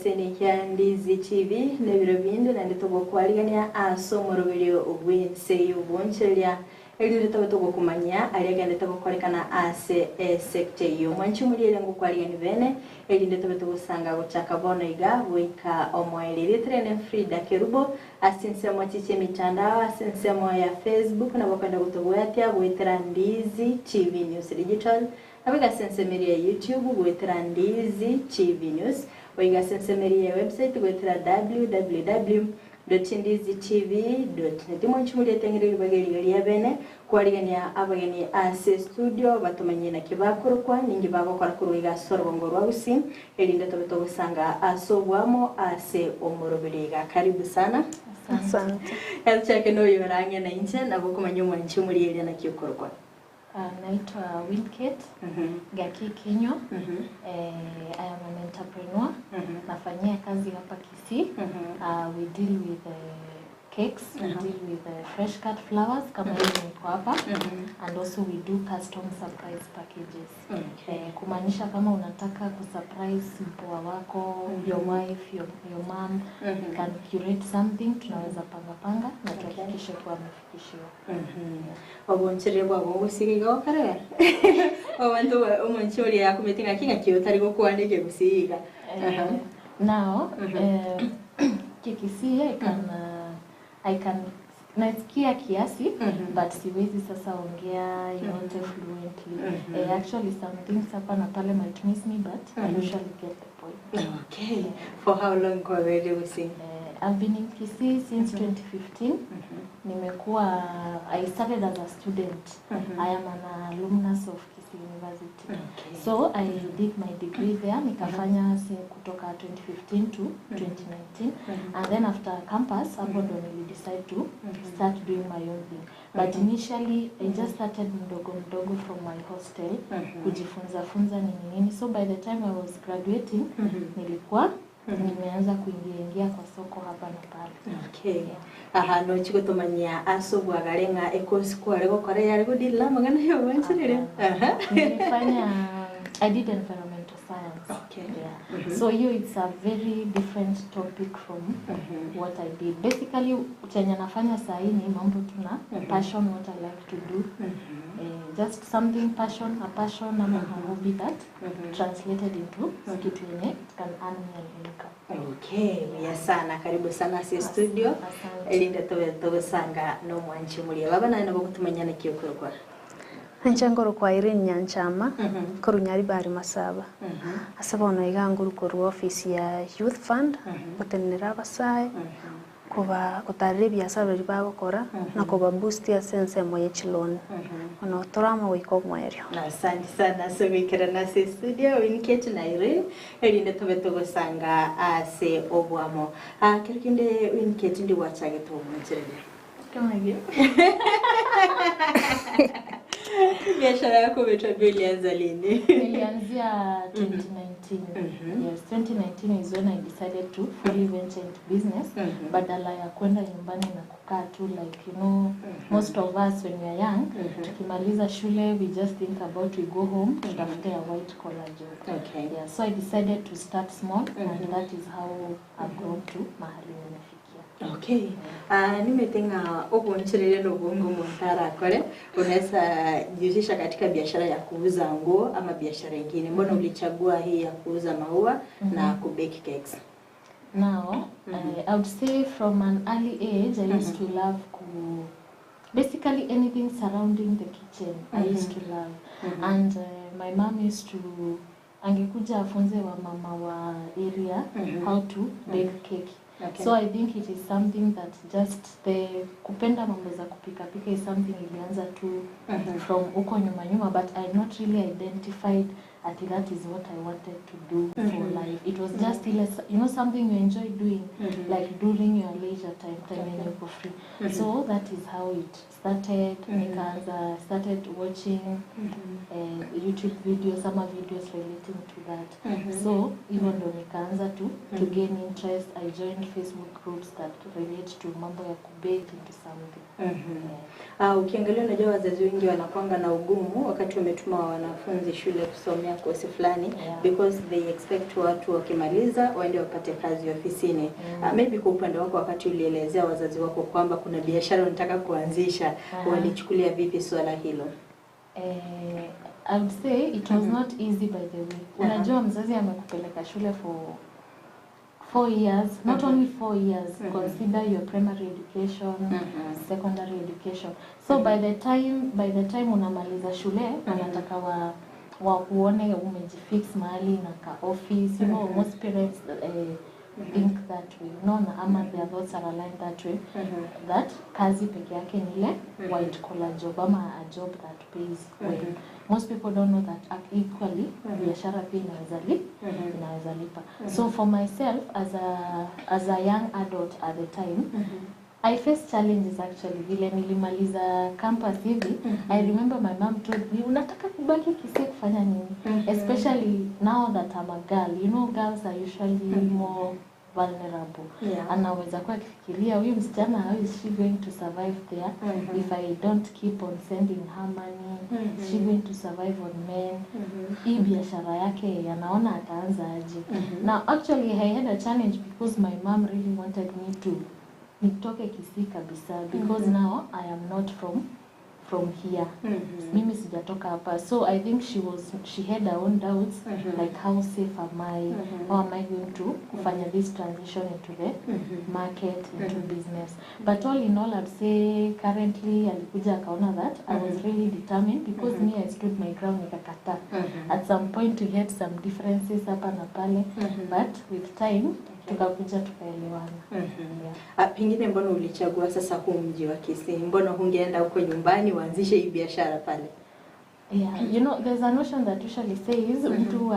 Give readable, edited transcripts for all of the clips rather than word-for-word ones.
egeseni kia Ndizi TV nebiro bindi na nditugokwarigania asomoroberio obwense yoboncheria elire togokumanya aliagende togokorekana ase sector yo mwanchi muliere ngokwarigani bene elinde tobetogosanga gochaka bono iga goika omoelere trene Frida Kerubo asinsemo chiche mitandao asinsemo ya Facebook na bakwenda gutogwetia gwetera Ndizi TV News Digital abiga sensemeria YouTube gwetera Ndizi TV News oiga sensemeria website gwetera www.ndizitv.net. Mwanchi tengere bageri ya bene kwarigania abageni ase studio batumanye na kibakuru kwa ningi bagokora kuruiga sorobongo rwa elinde tobetogosanga asobwamo ase omorobiriga. Karibu sana. Asante. Yachake no yorange na inche na bokumanya mwanchi muri na kiyokorwa. Naitwa Wincate Gaki Kinyo. I am an entrepreneur. Nafanyia kazi hapa Kisii. We deal with cakes, we deal with fresh cut flowers kama hivi niko hapa. And also we do custom surprise packages. Kumaanisha kama unataka kusurprise mpoa wako, your wife, your mom, you can curate something, tunaweza panga panga na tuhakikishe kuwa amefikishiwa. Obonchire bwa gusiga okare. Obantu omonchori yakumetinga kinga kiyotari gokwanike gusiga. Now, Kikisii I can nasikia kiasi, but siwezi sasa ongea yote fluently. Actually some things hapa na pale might miss me, but I usually get the point. Okay. For how long were you saying? I've been in Kisii since 2015. Nimekuwa, I started as a student. I am an alumnus of Kisii University. So I did my degree there. Nikafanya kutoka 2015 to 2019. And then after campus, hapo ndo nili decide to start doing my own thing. But initially, I just started mdogo mdogo from my hostel. Kujifunza funza nini nini. So by the time I was graduating, nilikuwa nimeanza kuingia kwa soko hapa na pale. Okay. Yeah. Aha, no chikotomanya asobwa garenga ekosiko arego kore yarego dilla magana yo wanchirire. Aha. Nilifanya, I did environmental science. Okay. Yeah. So hiyo it's a very different topic from what I did. Basically chenye nafanya saa hii ni mambo tuna passion, what I like to do. Just something passion, a passion ama a hobby that translated into kitu yenye it can earn me an income. Okay, yeah sana, karibu sana si studio. Elinde tobesanga no mwanchi muri baba na nabo kutumanya na kiyokorwa. Nchangoro kwa Irene Nyanchama, korunyari bari masaba. Asaba ono iganguru koru office ya Youth Fund, gotenera abasae, kuba kotarire biasara bagokora na kuba boost ya sense moye chilon. Ono torama wiko mwerio. Asante sana sobikira na se studio Wincate na Irene elinde tobetogosanga ase obwamo. Kirikinde Wincate ndi wachage to munchirire. Kama hiyo. Biashara yako umetuambia ilianza lini? Nilianzia 2019. Yes, 2019 is when I decided to fully venture into business. Badala ya kwenda nyumbani na kukaa tu, like you know, most of us when we are young, tukimaliza shule we just think about we go home tutafute a white collar job. Okay. Yeah, so I decided to start small and that is how I've grown to mahali nimefikia. Okay. Nimetenga oboncherere no bongo muntara kore unaweza jihusisha katika biashara ya kuuza nguo ama biashara nyingine. Mbona ulichagua hii ya kuuza maua na kubake cakes? Now, I would say from an early age I used to love basically anything surrounding the kitchen. I used to love. And my mom used to angekuja afunze wa mama wa area how to bake cake. Okay. So I think it is something that just the kupenda mambo za kupika pika is something ilianza tu from huko nyuma nyuma, but I not really identified until that is what I wanted to do for life. It was just you know, something you enjoy doing like during your leisure time, when you go free. So that is how it started. Nikaanza started watching YouTube videos, some videos relating to that. So even though nikaanza to gain interest, I joined Facebook groups that relate to mambo ya kubake into something. Ukiangalia unajua wazazi wengi wanakuanga na ugumu wakati wametuma wanafunzi shule kusomea kusomea kosi fulani, Yeah. because they expect watu wakimaliza waende wapate kazi ofisini. Maybe kwa upande wako, wakati ulielezea wazazi wako kwamba kuna biashara unataka kuanzisha, walichukulia vipi swala hilo? I would say it was not easy, by the way. Unajua mzazi amekupeleka shule for 4 years, not only 4 years, consider your primary education, secondary education. So by the time unamaliza shule, wanataka wa wakuone umejifix mahali na ka office. Most parents think that way, unaona, ama their thoughts are aligned that way, that kazi peke yake ni ile white collar job ama a job that pays well. Most people don't know that equally biashara pia inaweza lipa. So for myself, as a young adult at the time, I faced challenges, actually. Vile nilimaliza campus hivi, I remember my mom told me, "Unataka kubaki Kisii kufanya nini?" Especially now that I'm a girl. Girls are usually more vulnerable. Anaweza kuwa akifikiria, "Huyu msichana, how is she going to survive there if I don't keep on sending her money? Is she going to survive on men? Hii biashara yake anaona ataanza aje?" Now, actually, I had a challenge because my mom really wanted me to nitoke Kisii kabisa, because now I am not from here. Mimi sijatoka hapa. So I think she had her own doubts, like, how safe am I? How am I going to kufanya this transition into the market, into business? But all in all, I'd say currently alikuja akaona that I was really determined, because me, I stood my ground, nikakataa. At some point we had some differences hapa na pale, but with time tukakuja tukaelewana. Yeah. Ah, pengine mbona ulichagua sasa huu mji wa Kisii? Mbona hungeenda huko nyumbani uanzishe hii biashara pale? Yeah, there's a notion that usually says mtu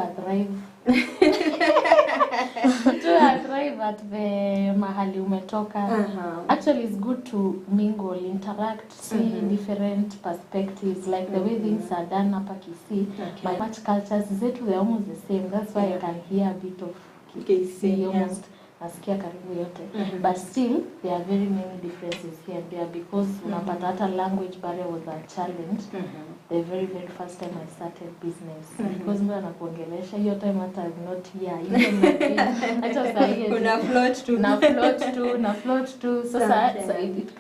thrive at the mahali umetoka. Actually, it's good to mingle, interact, see different perspectives, like the way things are done hapa Kisii. My much cultures zetu, they're almost the same. That's why I can hear a bit of Kisii, Kisii, almost nasikia karibu yote. But still there are very many differences here and there, because unapata hata language barrier was a challenge the very, very first time I started business, because mtu anakuongelesha hiyo time hata I'm not here, even my hata saa hii Una float tu. Na float tu, na float tu. Sasa so it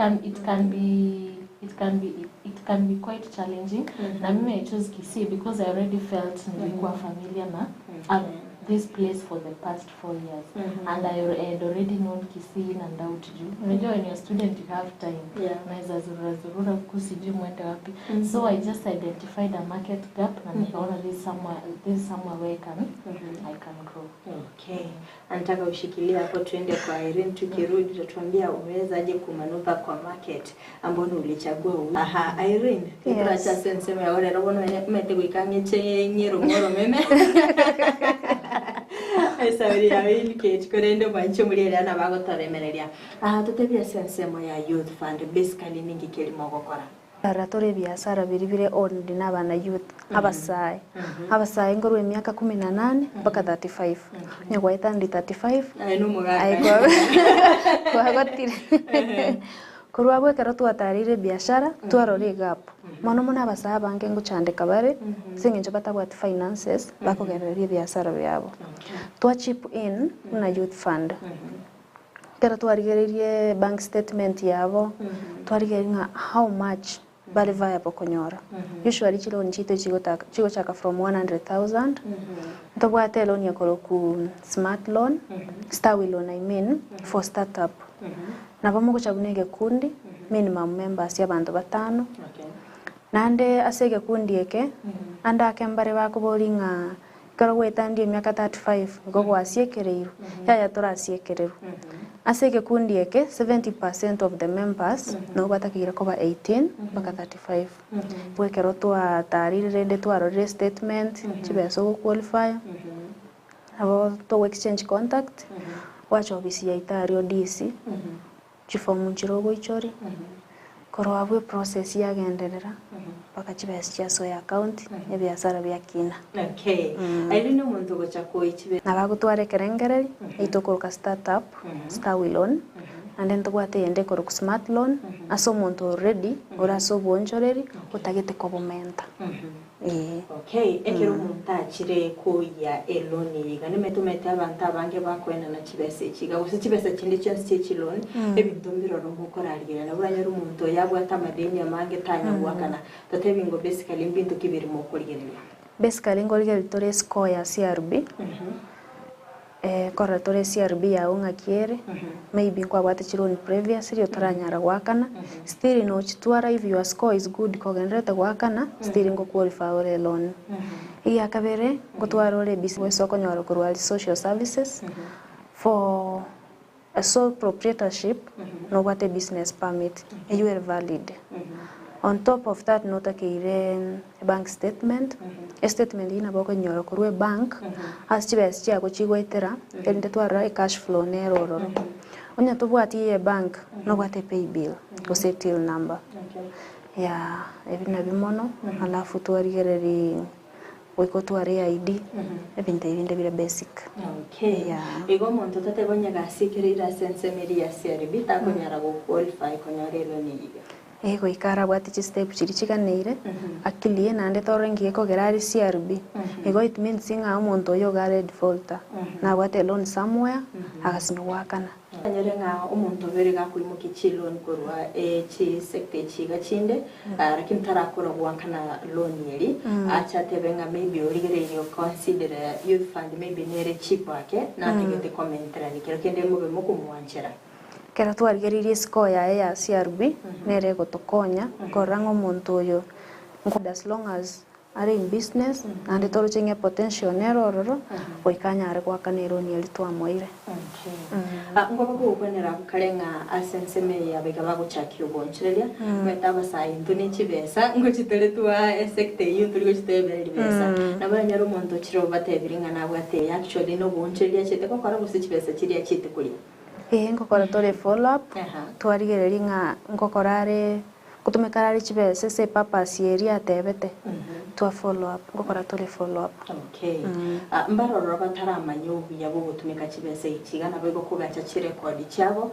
can be quite challenging. Na mimi I chose Kisii because I already felt nilikuwa familiar na this place for the past 4 years, and I had already known Kisii in and out, juu unajua when you're a student you have time, unaweza zurura zurura huku, sijui mwende wapi. So I just identified a market gap na nikaona this is somewhere where I can grow. Okay. Anataka ushikilie hapo tuende kwa Irene, tukirudi utatuambia umewezaje kumaneuver kwa market ambao ulichagua. Aha, Irene, Yes. turacha senseme yaore robono mete guikange chenyero moro meme. Esauri ya Wilkate korende mwancho muri na bagotoremereria. Ah, tutebia sensemo ya Youth Fund, basically ningi kirimo gokora? Ara turi biashara biri bire owned n'abana youth, abasae abasae ngorwa emiaka 18 mpaka 35, nyagwaita ndi 35. Aye, no mugaka. Aye, kwagotire korwa gwekero twatarire biashara, twarora gap mono mono abasae abange nguchandika bare sing'encho batabwati finances bakogereria biashara byabo. Twa chip in na Youth Fund kero twarigererie bank statement yabo, twarigererie ng'a how much bari viable konyora. Usually chiloan chito chigochaka from 100,000. Ntobwate loan yakoroku smart loan, starwi loan, I mean, for startup. Nabo mugochaguna egekundi, minimum members ya abanto batano. Nande ase egekundi eke ande ake mbare bakobori ng'a ekero gwetandie emiaka 35 igo gwasiekereirwe, yaya torasiekererwa. Ase egekundi eke 70% of the members nabo batakeire koba 18 mpaka 35. Bwekero twatarire rende twarorire statement chibesa ogoqualify, nabo togo exchange contact, wacha ofisi ya itario DC, chifomu nchiro ogoichori korwa abwo process yagenderera mpaka chibesa chiasoya account, ebiasara biakina. Okay. Irene, omuntu gocha koichibe. Nabagotwara ekerengereri eitokoroka startup starwi loan, naende ntobwate eyende ekoroka smart loan ase omonto already ore ase obwonchoreri otagete kobomenta. Okay, ekero omonto achire koya eloni iga nimetumete abantu abange bakwena na chibesa echiga gose chibesa chinde chionsi chia echiloni ebinto mbiroro mokorarigereria nabo oranyore omonto oyo abwate amadeni amange tanya gwakana totebingo basically mbinto ki biri mokorigereria. Basically ngorigereria tore score ya CRB. Korora tore CRB yao ng'aki ere, maybe nkwabwate chironi previously otaranyara gwakana, still nochitwara if your score is good kogenderete gwakana, still ngoqualify ore loan. Egia kabere ngotwara ore business okonyora korwa social services for a sole proprietorship nobwate business permit you are valid. On top of that notakeire bank statement. A statement ina bokonyora korwa bank as chibesa chiago chigoetera erinde twarora e cash flow nerororo. Onya tobwati ye bank nobwate pay bill gose till number. Ya ebi nabimono alafu twarigereri goiko tware ID ebinto ebinde bire basic. Okay. Yeah. Igo omonto tatebonya gasikirira sensemeri ya CRB takonyara go qualify konyora eloni iga. Goikara bwate chistep chiri chiganeire akilie nande toro ngiye kogera ari CRB. Igo it means ng'a omonto oyo gare defaulter nabwate loan somewhere agasinywa gwakana. Anyore ng'a omonto obere gakoimokia chiloni korwa chi sector chiga chinde lakini tarakora gwakana loan eri achatebe ng'a maybe origereire consider youth fund maybe nere cheap ake nategete commenterani kero kende mobe mokomwanchera. Kero twarigereirie score yaye ya CRB nere egotokonya korora ng'a omonto oyo as long as are in business naende toroche ng'a potential nere ororo goika anyare gwakana eroni eri twamoire. Okay. Ngoba gokwenera kare ng'a ase enseme yabega bagochakia obonchereria gweta abasayi intwe ne chibesa ngochitore twa esector eywo nturi gochitebereri besa nabo anyore omonto ochire obatebiri ng'a nabwate actually nobonchereria achete gokora gose chibesa chiria achete koria. Ngokora tore follow up twarigereria ng'a ngokora are gotumeka are chibesa ase purpose eri atebete twa follow up ngokora tore follow up. Okay. Mbarororo bataramanya obuya bogotumeka chibesa ichiga nabo igokogacha chirekodi chiabo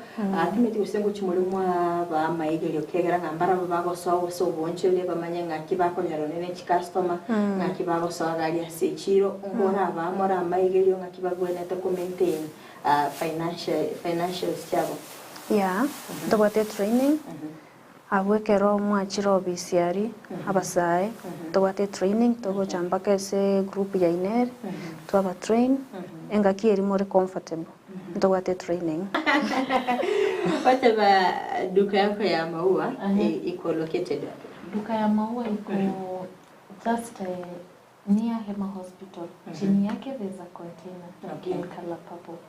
timeti gose ngochimori mwa bamaigerio kegera ng'a mbarabo bagosoa gose obonchereria bamanye ng'aki bakonyora nene chicustomer ng'aki bagosoa gari ase echiro ngora bamora amaigerio ng'aki bagwenerete ko maintain financials chiabo. Yeah, tobwate training abwo ekero mwachire obisi ari abasae tobwate training togocha mpaka ase group ya inere twaba train engaki eri more comfortable tobwate training. Whatever, duka yako ya maua iko located wapi? Duka ya maua iko just near Hema Hospital. Chini yake there's a container in color purple.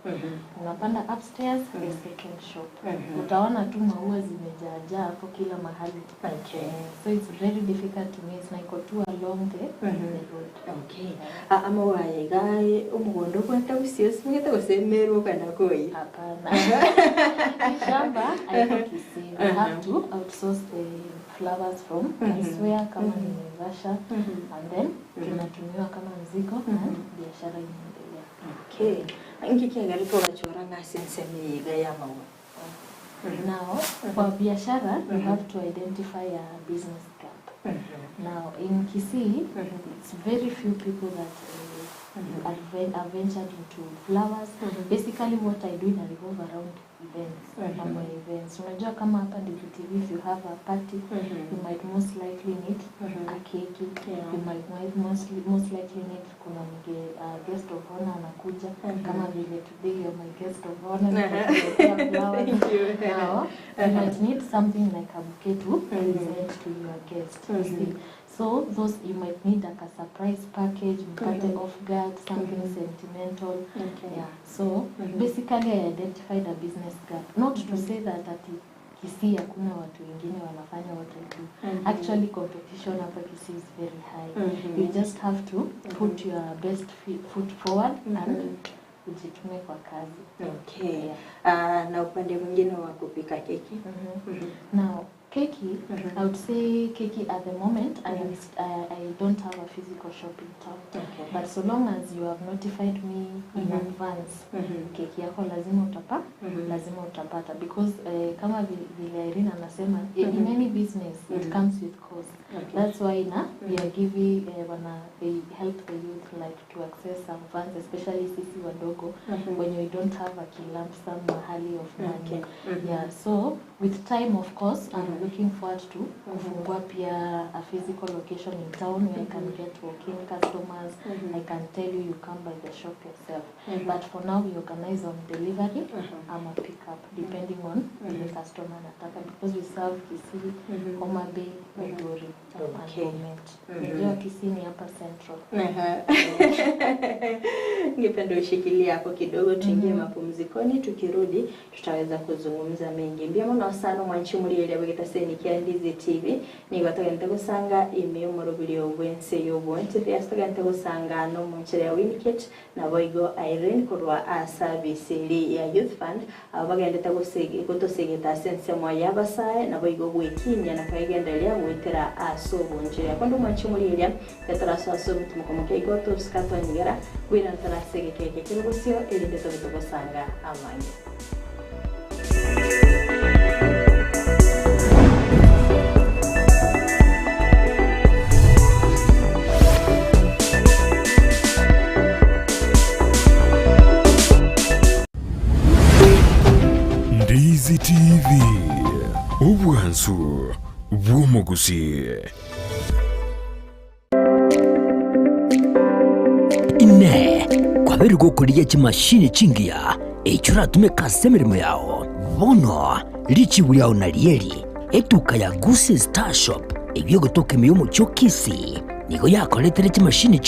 Unapanda upstairs, the second shop. Utaona tu maua zimejaajaa hapo kila mahali. So it's very difficult to miss na iko tu along the road. Okay. Amaua iga omugondo gwata gusio simugete gosemerwo kana koi. Hapana. Hii shamba haiko Kisii. We have to outsource the flowers from elsewhere kama ni Naivasha and then tunatumiwa kama mzigo na biashara inaendelea. Okay. Nkikiagari togachora ng'ase ensemi iga ya maua. Now, for biashara, you have to identify a business gap. Now, in Kisii, it's very few people that are ventured into flowers. Basically, what I do ina revolve around events, mambo ya events. Unajua kama hapa Ndizi TV, if you have a party, you might most likely need a keki. You might most likely need kuna guest of honor anakuja kama vile today you're my guest of honor, nikakuletea flowers. Thank you. Now, you might need something like a bouquet to present to your guest. You see. So those you might need like a surprise package, mpate off guard, something sentimental. Yeah. So basically I identified a business gap. Not to say that ati Kisii hakuna watu wengine wanafanya what I do. Actually competition hapa Kisii is very high. You just have to put your best foot forward and ujitume kwa kazi. Okay. Yeah. Na upande mwingine wa kupika keki. Now, keki, I would say keki at the moment, I don't have a physical shop in town. But so long as you have notified me in advance, keki yako lazima lazima utapata because kama vile Irene anasema, in any business it comes with cost. That's why na we are giving wana they help the youth like to access some funds, especially sisi wadogo when we don't have a lump sum mahali of money. Yeah, so with time, of course, I'm looking forward to kufungua pia a physical location in town where I can get walk-in customers. I can tell you, you come by the shop yourself. But for now we organize on delivery ama pick up, depending on the customer anataka, because we serve Kisii, Homa Bay, Migori and Bomet. Unajua Kisii ni hapa central. Aha. Ningependa ushikilie hapo kidogo, tuingie mapumzikoni. Tukirudi tutaweza kuzungumza mengi. Mbia muno sana mwanchi muri bwegetaseni kia Ndizi TV. Nigo tugente gusanga ime omorobiri obwense y'obonche tugente gusanga no munchere ya Winket na boigo Irene korwa a service eri ya Youth Fund, abo bagendete gotosegeta ase ensemo y'abasae na boigo gwekinya na kwegendereria gwetera ase oboncheria kondo mwanchi muri eria getaraso ase omotumoko moke igo tosika twanyigera gwira ntarasegekeke kero gosio erinde tobe togosanga amange. Ndizi TV, obwansu bw'omuguzi. Ine kwabere gokoria chimashini chingiya echo ratumeka ase emirimo yao bono lichibu lyao na lieli etuka ya Guse Star Shop ebyogotoka emiyomo chokisi nigo yakoretere chimashini chingiya.